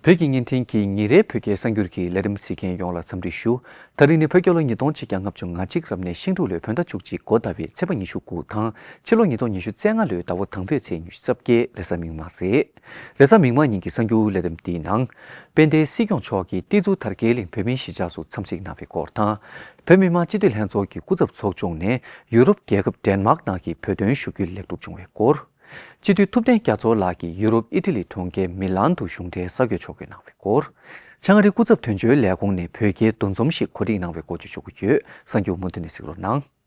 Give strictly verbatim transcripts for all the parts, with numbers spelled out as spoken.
བོད་ཀྱི་བརྙན་འཕྲིན་གྱི་ཉིན་རེའི་བོད་སྐད་གསར་འགྱུར་གྱི་ལས་རིམ་གཟིགས་མཁན་ཡོངས་ལ་འཚམས་འདྲི་ཞུ། ད་རིང་ནི་བོད་རྒྱལ་ལོ་ཉིས་སྟོང་ཆིག་བརྒྱ་ལྔ་བཅུ་ང་གཅིག་རབ་གནས་ཤིང་འབྲུག་ལོའི་བོད་ཟླ་བཅུ་གཅིག་འགོ་ཟླ་བའི་ཚེས་པ་ཉི་ཤུ་དགུ་དང་ཕྱི་ལོ་ཉིས་སྟོང་ཉི་ཤུ་རྩ་ལྔ་ལོའི་ཟླ་བ་དང་པོའི་ཚེས་ཉི་ཤུ་རྩ་བརྒྱད་རེས་གཟའ་མིག་དམར་རེད། རེས་གཟའ་མིག་དམར་ཉིན་གྱི་གསར་འགྱུར་ལས་རིམ་འདིའི་ནང་། དཔལ་ལྡན་སྲིད་སྐྱོང་མཆོག་གིས་ཏི་ཛུ་དར་རྒྱས་གླིང་བོད་མིའི་གཞིས་ཆགས་སུ་འཚམས་གཟིགས་གནང་བའི་སྐོར་དང་། བོད་མི་མང་སྤྱི་འཐུས་ལྷན་ཚོགས་ཀྱི་སྐུ་ཚབ་ཚོགས་ཆུང་ནས་ཡུ་རོབ་རྒྱལ་ཁབ་ཌེན་མཱག་ནང་གི་བོད་དོན་ཞུ་སྐུལ་ལེགས་གྲུབ་བྱུང་བའི་སྐོར། སྤྱི་འཐུས་ཐུབ་བསྟན་རྒྱ་མཚོ་ལགས་ཀྱིས་ཡུ་རོབ་ཨི་ཊ་ལི་གྲོང་ཁྱེར་མི་ལན་དུ་གཞུང་འབྲེལ་གསར་འགོད་ཕྱོགས་སྒྲིག་གནང་བའི་སྐོར། བྱང་ཨ་རིའི་སྐུ་ཚབ་དོན་གཅོད་ལས་ཁུངས་ནས་བོད་རྒྱའི་འདུ་འཛོམས་ཤིག་གོ་སྒྲིག་གནང་བའི་སྐོར་བཅས་ཞུ་གི་ཡོད། གསར་འགྱུར་མུ་མཐུད་ནས་གཟིགས་རོགས་གནང་།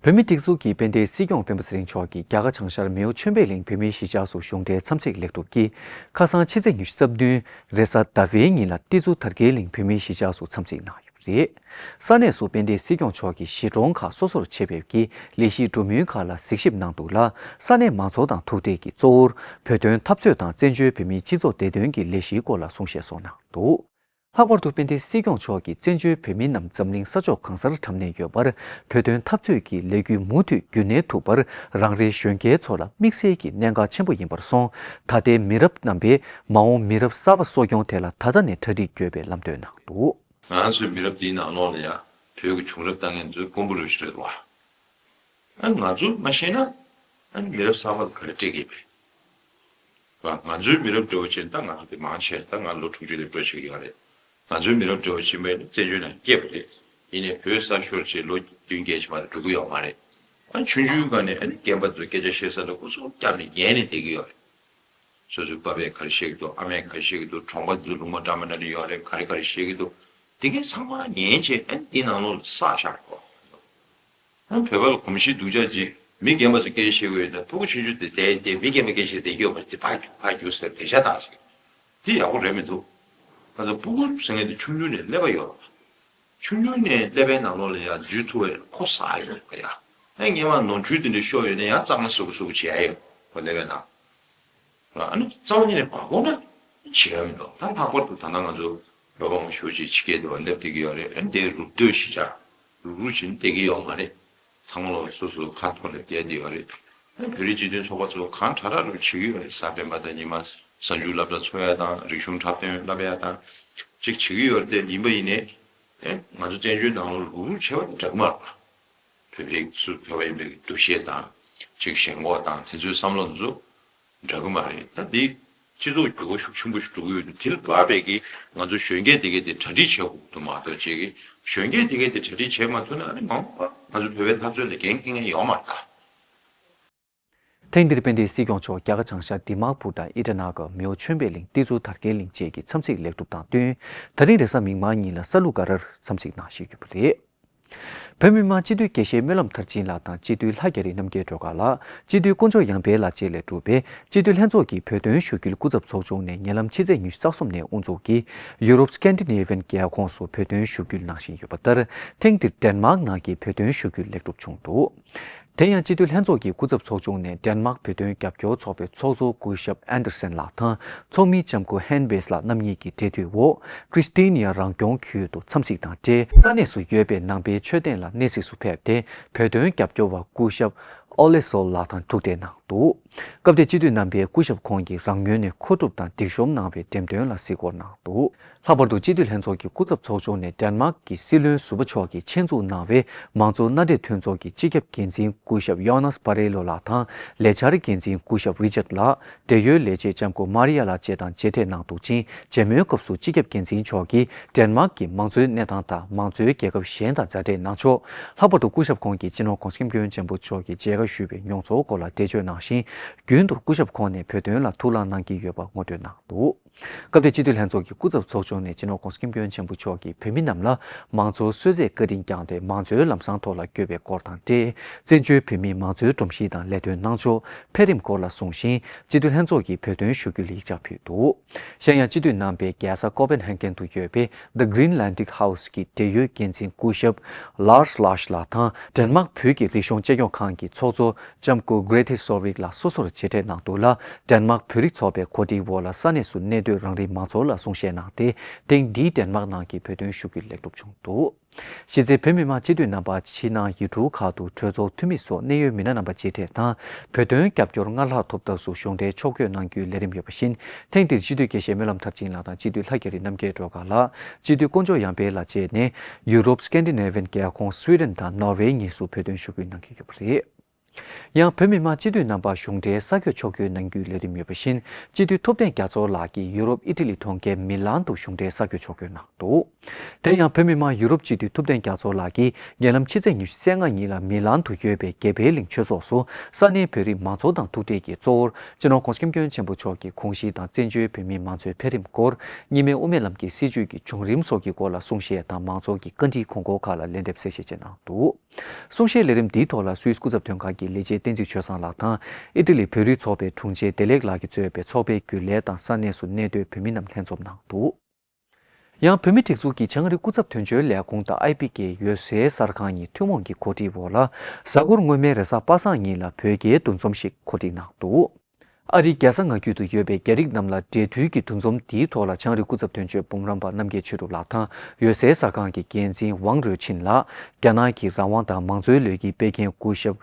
བོད་མིའི་སྒྲིག་འཛུགས་ཀྱི་དཔལ་ལྡན་སྲིད་སྐྱོང་སྤེན་པ་ཚེ་རིང་མཆོག་གིས་རྒྱ་གར་བྱང་ཤར་མེའོ་ཆོས་འཕེལ་གླིང་བོད་མིའི་གཞིས་ཆགས་སུ་གཞུང་འབྲེལ་འཚམས་གཟིགས་ལེགས་གྲུབ་ཀྱིས་ཁ་སང་ཕྱི་ཚེས་ཉི་ཤུ་རྩ་བདུན་རེས་གཟའ་ཟླ་བའི་ཉིན་ལ་ཏི་ཛུ་དར་རྒྱས་གླིང་བོད་མིའི་གཞིས་ཆགས་སུ་འཚམས་གཟིགས་གནང་ཡོད་པ་རེད། ས་གནས་སུ་དཔལ་ལྡན་སྲིད་སྐྱོང་མཆོག་གིས་གཞིས་གྲོང་ཁག་སོ་སོར་ཆེད་ཕེབས་ཀྱིས་ལས་གཞིའི་གྲུབ་མུན་ཁག་ལ་གཟིགས་ཞིབ་གནང་འདུག་ལ། ས་གནས་མང་ཚོགས་དང་ཐུག་འཕྲད་ཀྱིས་གཙོ་བོར་བོད་དོན་འཐབ་རྩོད་དང་བཙན་བྱོལ་བོད་མིའི་སྤྱི་ཚོགས་བདེ་དོན་གྱི་ལས་གཞིའི་སྐོར་ལ་གསུང་བཤད་སོགས་གནང་འདུག། ལྷག་པར་དུ་དཔལ་ལྡན་སྲིད་སྐྱོང་མཆོག་གིས་བཙན་བྱོལ་བོད་མི་རྣམས་འཛམ་གླིང་ས་ཕྱོགས་གང་སར་འཁྲབ་གནས་ཡོད་པར་བོད་དོན་འཐབ་རྩོད་ཀྱི་ལས་འགུལ་མུ་མཐུད་རྒྱུན་གནས་ཐུབ་པར་རང་རེའི་གཞོན་སྐྱེས་ཚོ་ལ་དམིགས་བསལ་གྱི་གནད་འགག་ཆེན་པོ་ཡིན་པར་སོང་། ད་ལྟའི་མི་རབས་རྣམ་པས་མ་འོངས་མི་རབས་གསར་པ་གསོ་སྐྱོང་ཐད་ལ་ད་ལྟ་ནས་གྲ་སྒྲིག་དགོས་པའི་ལམ་སྟོན་གནང་འདུག། ང་ཚོའི་མི་རབས་འདིའི་ནང་ལོགས་ལ་ཡང་བོད་ཀྱི་བྱུང་རབས་ལྟ་མཁན་ཚོའི་དཔོན་པོ་རུ་ཞིག་རེད་བ། ཨ་ང་ཚོ་མ་ཤེས་ན་ཨ་མི་རབས་གསར་པ་ག་རེ་སྤྲད་ཀྱི་ཡོད་པས། ང་ཚོའི་མི་རབས་འདྲ་བོ་བྱས་ན་ད་ང་ཚོ་དེ་མང་ཆེ་ད་ང་ལོ་དྲུག་ཅུ་ལས་འགྲོ་བྱེད་ཀྱི་ཡོད་རེད། ང་ཚོའི་མི་རབས་འདྲ་བོ་ཕྱིན་པས་ནི་བཙན་བྱོལ་ནང་སྐྱེས་པ་རེད། ཡིན་ནའི་བོད་ས་ཤོར་བྱས་ལོ་བདུན་བརྒྱད་ཅིག་མ་གཏོགས་འགྲོ་གི་ཡོད་མ་རེད། ཨ་ཆུང་ཆུང་སྒང་ནས་ཨ་ནི་རྒན་པ་ཚོ་སྐད་ཆ་བཤད་ས་ལ་སྐུ་གཟུགས་བརྐྱངས་ནས་ཉན་ནས་བསྡད་ཀྱི་ཡོད་རེད། སོ་སོའི་པ་ཕས་ག་རེ་བཤད་ཀྱི་འདུག་ཨ་མས་ག་རེ་བཤད་ཀྱི་འདུག་གྲོང་པ་ཚོ་ལུང་པ་འདྲ་མི་འདྲ་ནས་ཡོད་རེད། ག་རེ་ག་རེ་བཤད་ཀྱི་འདུག་དེ་གས་ཚང་མ་ཉན་བྱས་ཨ་ནི་དེ་ནང་ལོགས་ལ་བསགས་བཞག་གོ་ཨ་བོད་པ་ལ་གོམས་གཤིས་སྡུག་ཅག་ཅིག་མི་རྒན་པ་ཚོ་སྐད་ཆ་བཤད་ཀྱི་ཡོད་ད་ཕྲུ་གུ་ཆུང་ཆུང་དེ་བསྡད་དེ་མི་རྒན་པ་སྐད་ཆ་བསྡད་ཀྱི་ཡོད་པ་དེ་ཕར་རྒྱུག་ཕར་རྒྱུག་ཟེར་དེ་ཤ་སྟག་ཞིག་དེ་ཡག་པོ་རེད་མི་འདུག་ང་ཚོ་སྤུ་གུ་ཟེར་མཁན་དེ་ཆུང་ཆུང་ནས་སླེབས་པ་ཡོད་རེད། ཆུང་ཆུང་ནས་ཀླད་པའི་ནང་ལོགས་ལ་ཡང་འཛུལ་ཐུབ་པའི་ཁོ་ཟ་ཡོད་པ་ཡ། ཨེ་སྔན་མ་ནོར་འཁྲུལ་དེ་འདྲ་ཤོར་ཡོད་ན་ཡང་གཙང་མ་བཟོ་གི་བཟོ་གི་བྱེད་ཡ་ཡོད་ཁོ་ཀླད་པའི་ནང་། ཨ་ནི་རྩ་བ་ཉིད་ནས་མ་དགོངས་ན་བྱེད་ཡ་མི་འདུག་ད་ལྷག་པར་དུ་ད་ལྟ་ང་ཚོ་བོད་པ་མང་པོ་ཞེ་པོ་ཅིག་ཕྱི་རྒྱལ་དུ་སླེབས་བསྡད་ཀྱི་ཡོད་རེད། ཨ་ནི་དེ་རུབ་སྡོད་ཞིག་བྱ་རུབ་རུབ་བྱས་ནས་བསྡད་ཀྱི་ཡོད་མ་རེད། ཚང་མ་ལོ་སོ་སོའི་ཁ་ཐོག་ལ་བསྡད་བསྡད་ཡོད་རེད། ཨ་ནི་བོད་རིགས་སྤྱི་མཐུན་ཚོགས་པ་ཚོ་གང་དྲག་དྲག་རུ་བྱེད་ཀྱི་ཡོད་རེད། གཟའ་སྤེན་པ་དང་ཉི་མ་གཟའ་མཇུག་སློབ་གྲྭ་འཚོགས་ཡ་དང་རིག་གཞུང་འཁྲབ་སྟོན་བསླབ་ཡ་དང་ཅིག་བྱེད་ཀྱི་ཡོད་རེད། དེ་ཡིན་པ་ཡིན་ནའི་ཨེ་ང་ཚོ་བཙན་བྱོལ་ནང་ལོགས་རུབ་རུབ་བྱས་པ་དེ་འདྲ་གི་མ་རེད་པ། བོད་རིགས་སུ་ཕལ་པ་ཡིན་པའི་འདུ་ཤེས་དང་ཅིག་ཞེན་ཁོག་དང་དེ་ཚོའི་བསམ་བློ་དེ་ཚོ་འདྲ་གི་མ་རེད། ད་འདི་སྤྱི་ཚོགས་འགྱུར་བ་ཤུགས་ཆེན་པོ་ཞིག་འགྲོ་གི་ཡོད་དུས་དེ་ལ་བབས་པའི་གི་ང་ཚོ་གཞོན་སྐྱེས་དེ་གས་དེ་གྲ་སྒྲིག་བྱེད་དགོས་འདུག་མ་གཏོགས་ཅིག་གི་གཞོན་སྐྱེས་དེ་གས་དེ་གྲ་སྒྲིག་བྱེད་མ་ཐུབ་ན་ཨ་ནི་མ་འོངས་པ་ང་ཚོ་བོད་པའི་འཐབ་རྩོད་ལ་འགན་འཁྱེར་མཁན་ཡོད་མ་རེད་ད། ཐེངས་འདིར་དཔལ་ལྡན་སྲིད་སྐྱོང་མཆོག་རྒྱ་གར་བྱང་ཤར་དི་མཱ་པུར་དང་ཨི་ཊ་ན་གར་མེའོ་ཆོས་འཕེལ་གླིང་ཏི་ཛུ་དར་རྒྱས་གླིང་བཅས་ཀྱི་འཚམས་གཟིགས་ལེགས་གྲུབ་དང་བསྟུན། ད་རིང་རེས་གཟའ་མིག་དམར་ཉིན་ལ་ས་ལུ་ག་རར་འཚམས་གཟིགས་གནང་བཞིན་ཡོད་པ་རེད། བོད་མི་མང་སྤྱི་འཐུས་དགེ་བཤེས་སྨོན་ལམ་མཐར་ཕྱིན་ལགས་དང་སྤྱི་འཐུས་ལྷ་རྒྱ་རི་རྣམ་རྒྱལ་སྒྲོལ་དཀར་ལགས། སྤྱི་འཐུས་དཀོན་མཆོག་ཡང་འཕེལ་ལགས་བཅས་ལས་གྲུབ་པའི་སྤྱི་འཐུས་ལྷན་ཚོགས་ཀྱི་བོད་དོན་ཞུ་སྐུལ་སྐུ་ཚབ་ཚོགས་ཆུང་ནས་ཉེ་ལམ་ཕྱི་ཚེས་ཉི་ཤུ་རྩ་གསུམ་ནས་དབུ་འཛུགས་ཀྱིས་ཡུ་རོབ་སྐན་ཌི་ནེ་ཝི་ཡན་རྒྱལ་ཁོངས་སུ་བོད་དོན་ཞུ་སྐུལ་གནང་བཞིན་ཡོད་པ་ལྟར། ཐེངས་འདིར་ཌེན་མཱག་ནང་གི་བོད་དོན་ཞུ་སྐུལ་ལེགས་གྲུབ་བྱུང་འདུག་དེ་ཡང་སྤྱི་འཐུས་ལྷན་ཚོགས་ཀྱི་སྐུ་ཚབ་ཚོགས་ཆུང་ནས་ཌེན་མཱག་བོད་དོན་རྒྱབ་སྐྱོར་ཚོགས་པའི་ཚོགས་གཙོ་སྐུ་ཞབས་ཨན་ཌར་སན་ལགས་དང་ཚོགས་མི་ལྕམ་སྐུ་ཧན་བེས་ལགས་རྣམ་གཉིས་ཀྱི་འབྲེལ་མཐུད་འོག་ཀྲིས་ཏི་ནི་ཡ་རང་སྐྱོང་ཁུལ་དུ་འཚམས་གཟིགས་དང་འབྲེལ་ས་གནས་སུ་ཡོད་པའི་ནང་པའི་མཆོད་རྟེན་ལ་གནས་གཟིགས་སུ་ཕེབས་ཏེ་བོད་དོན་རྒྱབ་སྐྱོར་བ་སྐུ་ཞབས་ཨོ་ལེ་སོལ་ལགས་དང་ཐུག་འཕྲད་གནང་འདུག་སྐབས་དེར་སྤྱི་འཐུས་རྣམ་པས་སྐུ་ཞབས་ཁོང་གིས་རང་ངོས་ནས་མཁོ་སྒྲུབ་དང་སྒྲིག་གཤོམ་གནང་བའི་འགྲེམས་སྟོན་ལ་གཟིགས་སྐོར་གནང་འདུག་ལྷག་པར་དུ་སྤྱི་འཐུས་ལྷན་ཚོགས་ཀྱི་སྐུ་ཚབ་ཚོགས་ཆུང་ནས་ཌེན་མཱག་གི་སྲིད་བློན་ཟུར་པ་མཆོག་གིས་ཆེད་འཛུགས་གནང་བའི་མང་གཙོ་མནའ་འབྲེལ་མཐུན་ཚོགས་ཀྱི་སྤྱི་ཁྱབ་འགན་འཛིན་སྐུ་ཞབས་ཡོ་ནཱས་པ་རེ་ལོ་ལགས་དང་ལས་འཆར་འགན་འཛིན་སྐུ་ཞབས་རི་ཅར་ལགས། འབྲེལ་ཡོད་ལས་བྱེད་ལྕམ་སྐུ་མཱ་རི་ཡ་ལགས་བཅས་དང་མཇལ་འཕྲད་གནང་འདུག་ཅིང་། མཇལ་མོལ་སྐབས་སུ་སྤྱི་ཁྱབ་འགན་འཛིན་མཆོག་གིས་ཌེན་མཱག་གི་མང་གཙོའི་གནས་སྟངས་དང་མང་གཙོའི་རྒྱལ་ཁབ་གཞན་དང་མཛའ་འབྲེལ་གནང་ཕྱོགས། ལྷག་པར་དུ་སྐུ་ཞབས་ཁོང་གིས་སྤྱི་ནོར་༧གོང་ས་༧སྐྱབས་མགོན་ཆེན་པོ་མཆོག་གིས་མཇལ་ཁ་ཞུས་པའི་མྱོང་ཚོར་སྐོར་ལ་འགྲེལ་བརྗོད་གནང་ཞིང་། རྒྱུན་དུ་སྐུ་ཞབས་ཁོང་ནས་བོད་དོན་ལ་ཐུགས་ལངས་གནང་གི་ཡོད་པ་ངོ་སྤྲོད་གནང་འདུག་སྐབས་དེར་སྤྱི་འཐུས་ལྷན་ཚོགས་ཀྱི་སྐུ་ཚབ་ཚོགས་ཆུང་ནས་སྤྱི་ནོར་༸གོང་ས་༸སྐྱབས་མགོན་ཆེན་པོ་མཆོག་གིས་བོད་མི་རྣམས་ལ་མང་གཙོའི་གསོལ་ཚད་བཀའ་དྲིན་བསྐྱངས་ཏེ་མང་གཙོའི་ལམ་བཟང་ཐོག་ལ་བསྐྱོད་པའི་སྐོར་དང་འབྲེལ། བཙན་བྱོལ་བོད་མིའི་མང་གཙོའི་སྒྲོམ་གཞི་དང་ལས་དོན་གནང་ཕྱོགས་འཕེལ་རིམ་སྐོར་ལ་གསུངས་ཤིང་། སྤྱི་འཐུས་ལྷན་ཚོགས་ཀྱིས་བོད་དོན་ཞུ་སྐུལ་ཡིག་ཆ་ཕུལ་འདུག་གཞན་ཡང་སྤྱི་འཐུས་རྣམ་པས་རྒྱལ་ས་ཀོ་པན་ཧེ་གྷན་དུ་ཡོད་པའི་The Greenlandic House གི་འབྲེལ་ཡོད་འགན་འཛིན་སྐུ་ཞབས་Lars Larsen ལགས་དང་ཌེན་མཱག་བོད་ཀྱི་རིག་གཞུང་གཅེས་སྐྱོང་ཁང་གི་ཚོགས་གཙོ་ལྕམ་སྐུ་Grete Storvik ལགས་སོ་སོར་མཇལ་འཕྲད་གནང་འདུག་ལ། ཌེན་མཱག་བོད་རིགས་ཚོགས་པའི་གོ་སྒྲིག་འོག་ལ་ས་གནས་སུ་གནས་སྡོད་རང་རིགས་མང་ཚོགས་ལ་གསུང་བཤད་གནང་སྟེ། ཐེངས་འདིའི་ཌེན་མཱག་ནང་གི་བོད་དོན་ཞུ་སྐུལ་ལེགས་གྲུབ་བྱུང་འདུག་གཞི་རྩའི་བོད་མི་མང་སྤྱི་འཐུས་རྣམ་པ་ཕྱི་ནང་ཡུལ་གྲུ་ཁག་ཏུ་གྲོས་ཚོགས་འཐུས་མི་སོགས་གནད་ཡོད་མི་སྣ་རྣམ་པ་མཇལ་འཕྲད་དང་། བོད་དོན་རྒྱབ་སྐྱོར་སྔར་ལྷག་ཐོབ་ཐབས་སུ་གཞུང་འབྲེལ་ཕྱོགས་བསྐྱོད་གནང་རྒྱུའི་ལས་རིམ་ཡོད་པ་བཞིན། ཐེངས་འདིར་སྤྱི་འཐུས་དགེ་བཤེས་སྨོན་ལམ་མཐར་ཕྱིན་ལགས་དང་སྤྱི་འཐུས་ལྷ་རྒྱ་རི་རྣམ་རྒྱལ་སྒྲོལ་དཀར་ལགས། སྤྱི་འཐུས་དཀོན་མཆོག་ཡར་འཕེལ་ལགས་བཅས་ནས་ཡུ་རོབ་སི་ཀན་ཌི་ནེ་ཝི་ཡན་རྒྱལ་ཁོངས་སུའེ་ཌེན་དང་ནོར་ཝེ་གཉིས་སུ་བོད་དོན་ཞུ་སྐུལ་གནང་གི་ཡོད་པ་རེད། ཡང་བོད་མི་མང་སྤྱི་འཐུས་རྣམ་པ་གཞུང་འབྲེལ་ས་བགོས་ཕྱོགས་བསྐྱོད་གནང་རྒྱུའི་ལས་རིམ་ཡོད་པ་བཞིན། སྤྱི་འཐུས་ཐུབ་བསྟན་རྒྱ་མཚོ་ལགས་ཀྱིས་ཡུ་རོབ་ཨི་ཊ་ལི་གྲོང་ཁྱེར་མི་ལན་དུ་གཞུང་འབྲེལ་ས་བགོས་ཕྱོགས་བསྐྱོད་གནང་འདུག་དེ་ཡང་བོད་མི་མང་ཡུ་རོབ་སྤྱི་འཐུས་ཐུབ་བསྟན་རྒྱ་མཚོ་ལགས་ཀྱིས་ཉེ་ལམ་ཕྱི་ཚེས་ཉི་ཤུ་རྩ་ལྔ་ཉིན་ལ་མི་ལན་དུ་ཡོད་པའི་དགེ་འཕེལ་གླིང་ཆོས་ཚོགས་སུ་ས་གནས་བོད་རིགས་མང་ཚོགས་དང་ཐུག་འཕྲད་ཀྱིས་གཙོ་བོར་སྤྱི་ནོར་༸གོང་ས་༸སྐྱབས་མགོན་ཆེན་པོ་མཆོག་གི་དགོངས་གཞི་དང་བཙན་བྱོལ་བོད་མིའི་མང་གཙོའི་འཕེལ་རིམ་སྐོར། གཉིས་སྨན་དབུ་མའི་ལམ་གྱི་སྲིད་བྱུས་ཀྱི་བྱུང་རིམ་སོགས་ཀྱི་སྐོར་ལ་གསུང་བཤད་དང་མང་ཚོགས་ཀྱི་བཀའ་འདྲིའི་དགོངས་སྐོར་ཁག་ལ་ལན་འདེབས་གསལ་བཤད་བཅས་གནང་འདུག་གསུང་བཤད་ལས་རིམ་འདིའི་ཐོག་ལ་སུད་སི་སྐུ་ཚབ་དོན་ཁང་གི་ལས་བྱེད་བསྟན་འཛིན་ཆོས་བཟང་ལགས་དང་། ཨི་ཊ་ལི་བོད་རིགས་ཚོགས་པའི་དྲུང་ཆེ་བདེ་ལེགས་ལགས་ཀྱིས་གཙོས་པའི་ཚོགས་པའི་རྒྱུན་ལས་དང་ས་གནས་སུ་གནས་སྡོད་བོད་མི་རྣམས་ལྷན་འཛོམས་གནང་འདུག་ཡང་བོད་མིའི་སྒྲིག་འཛུགས་ཀྱི་བྱང་རི་སྐུ་ཚབ་དོན་གཅོད་ལས་ཁུངས་དང་ཨའི་པི་ཀེ་འོད་ཟེར་གསར་ཁང་གཉིས་ཐུན་མོང་གི་གོ་སྒྲིག་འོག་ལ། གཟའ་འཁོར་སྔོན་མའི་རེས་གཟའ་པ་སངས་ཉིན་ལ་བོད་རྒྱའི་འདུ་འཛོམས་ཤིག་གོ་སྒྲིག་གནང་འདུག་ཨ་རིའི་རྒྱལ་ས་མངའ་ཁུལ་དུ་ཡོད་པའི་རྒྱ་རིགས་རྣམས་ལ་འབྲེལ་མཐུད་ཀྱི་འདུ་འཛོམས་འདིའི་ཐོག་ལ་བྱང་རི་སྐུ་ཚབ་དོན་གཅོད་འབུམ་རམས་པ་རྣམ་རྒྱལ་ཆོས་གྲུབ་ལགས་དང་འོད་ཟེར་གསར་ཁང་གི་འགན་འཛིན་ཝང་རུའེ་ཆིན་ལགས། རྒྱ་ནག་གི་རང་དབང་དང་མང་གཙོའི་ལོ་རྒྱུས་སྤེལ་མཁན་སྐུ་ཞབས་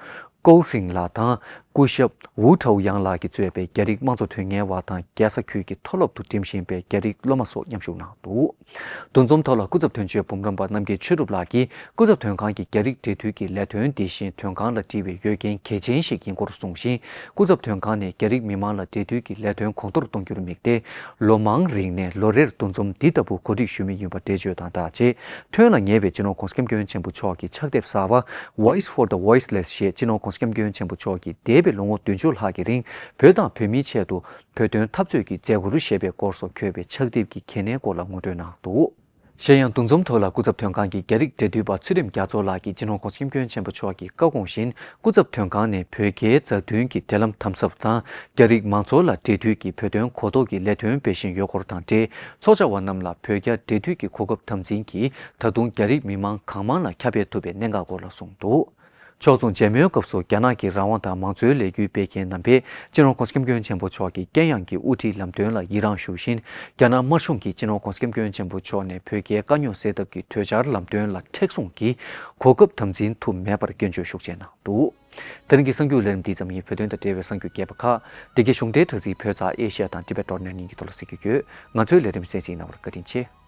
ཀོའུ་ཧྲིང་ལགས་དང་སྐུ་ཞབས་ཝུའུ་ཁྲའོ་ཡང་ལགས་ཀྱིས་གཙོས་པའི་རྒྱ་རིགས་དམངས་གཙོ་དོན་གཉེར་བ་དང་རྒྱལ་ས་ཁུལ་གྱི་མཐོ་སློབ་ཏུ་འགྲིམ་བཞིན་པའི་རྒྱ་རིགས་སློབ་མ་སོགས་མཉམ་ཞུགས་གནང་འདུག་འདུ་འཛོམས་ཐོག་ལ་སྐུ་ཚབ་དོན་གཅོད་འབུམ་རམས་པ་རྣམ་རྒྱལ་ཆོས་གྲུབ་ལགས་ཀྱིས་སྐུ་ཚབ་དོན་ཁང་གི་རྒྱ་རིགས་འབྲེལ་མཐུད་ཀྱི་ལས་དོན་འདི་བཞིན་དོན་ཁང་ལ་དཀྲིས་པའི་འོས་འགན་གལ་ཆེན་ཞིག་ཡིན་སྐོར་གསུངས་ཤིང་། སྐུ་ཚབ་དོན་ཁང་ནས་རྒྱ་རིགས་མི་མང་ལ་འབྲེལ་མཐུད་ཀྱི་ལས་དོན་གོང་མཐོར་གཏོང་རྒྱུར་དམིགས་ཏེ། ལོ་མང་རིང་ནས་ལོ་རེར་འདུ་འཛོམས་འདི་ལྟ་བུ་གོ་སྒྲིག་ཞུ་མུས་ཡིན་པ་འགྲེལ་བརྗོད་དང་སྦྲགས་རྗེས། ཐོན་ལ་ཉེ་བའི་སྤྱི་ནོར་༸གོང་ས་༸སྐྱབས་མགོན་ཆེན་པོ་མཆོག་གི་ཕྱག་དེབ་གསར་པ། Voice for the Voiceless ཞེས་སྤྱི་ནོར་༸གོང་ས་༸སྐྱབས་མགོན་ཆེན་པོ་མཆོག་གིས་འདས་པའི་ལོ་ངོ་བདུན་ཅུ་ལྷག་གི་རིང་བོད་དང་བོད་མིའི་ཆེད་དུ་བོད་དོན་འཐབ་རྩོད་ཀྱི་མཛད་སྒོར་བཞེས་པའི་སྐོར་སོགས་འཁོད་པའི་ཕྱག་དེབ་ཀྱི་གལ་གནད་སྐོར་ལ་ངོ་སྤྲོད་གནང་འདུག་གཞན་ཡང་འདུ་འཛོམས་ཐོག་ལ་སྐུ་ཚབ་དོན་ཁང་གི་རྒྱ་རིགས་འབྲེལ་མཐུད་པ་ཚུལ་ཁྲིམས་རྒྱ་མཚོ་ལགས་ཀྱིས་སྤྱི་ནོར་༸གོང་ས་༸སྐྱབས་མགོན་ཆེན་པོ་མཆོག་གི་བཀའ་དགོངས་བཞིན་སྐུ་ཚབ་དོན་ཁང་ནས་བོད་རྒྱའི་མཛའ་མཐུན་གྱི་འབྲེལ་ལམ་དམ་ཟབ་དང་རྒྱ་རིགས་མང་ཚོགས་ལ་འབྲེལ་མཐུད་ཀྱི་བོད་དོན་གོ་རྟོགས་ཀྱི་ལས་དོན་སྤེལ་བཞིན་ཡོད་སྐོར་དང་འབྲེལ། ཚོགས་བཅར་བ་རྣམས་ལ་བོད་རྒྱ་འབྲེལ་མཐུད་ཀྱི་གོ་སྐབས་དམ་འཛིན་གྱིས་ད་དུང་རྒྱ་རིགས་མི་མང་གང་མང་ལ་ཁྱབ་སྤེལ་ཐུབ་པའི་གནད་འགག་སྐོར་ལ་གསུངས་འདུག་ཕྱོགས་མཚུངས་མཇལ་མོལ་སྐབས་སུ་རྒྱ་ནག་གི་རང་དབང་དང་མང་གཙོའི་ལས་འགུལ་སྤེལ་མཁན་རྣམ་པས་སྤྱི་ནོར་༸གོང་ས་༸སྐྱབས་མགོན་ཆེན་པོ་མཆོག་གི་དཀྱེལ་ཡངས་ཀྱི་དབུ་ཁྲིད་ལམ་སྟོན་ལ་ཡི་རངས་ཞུ་བཞིན། རྒྱ་ནག་དམར་གཞུང་གིས་སྤྱི་ནོར་༸གོང་ས་༸སྐྱབས་མགོན་ཆེན་པོ་མཆོག་ནས་བོད་རྒྱའི་དཀའ་རྙོག་སེལ་ཐབས་ཀྱི་གྲོས་འཆར་ལམ་སྟོན་ལ་མཁྲེགས་བཟུང་གིས་གོ་སྐབས་དམ་འཛིན་ཐུབ་མེད་པར་སྐྱོན་བརྗོད་ཤུགས་ཆེ་གནང་འདུག་དེ་རིང་གི་གསར་འགྱུར་ལས་རིམ་འདི་ཙམ་ཡིན། བོད་དོན་དང་འབྲེལ་བའི་གསར་འགྱུར་རྒྱས་པ་ཁག་འདི་གའི་གཞུང་འབྲེལ་དྲ་ཚིགས་བོད་ཚགས་ཨེ་ཤི་ཡ་དང་Tibet dot net གཉིས་ཀྱི་ཐོག་ལ་གཟིགས་རྒྱུ་ཡོད། ང་ཚོའི་ལས་རིམ་གསན་གཟིགས་གནང་བར་བཀའ་དྲིན་ཆེ།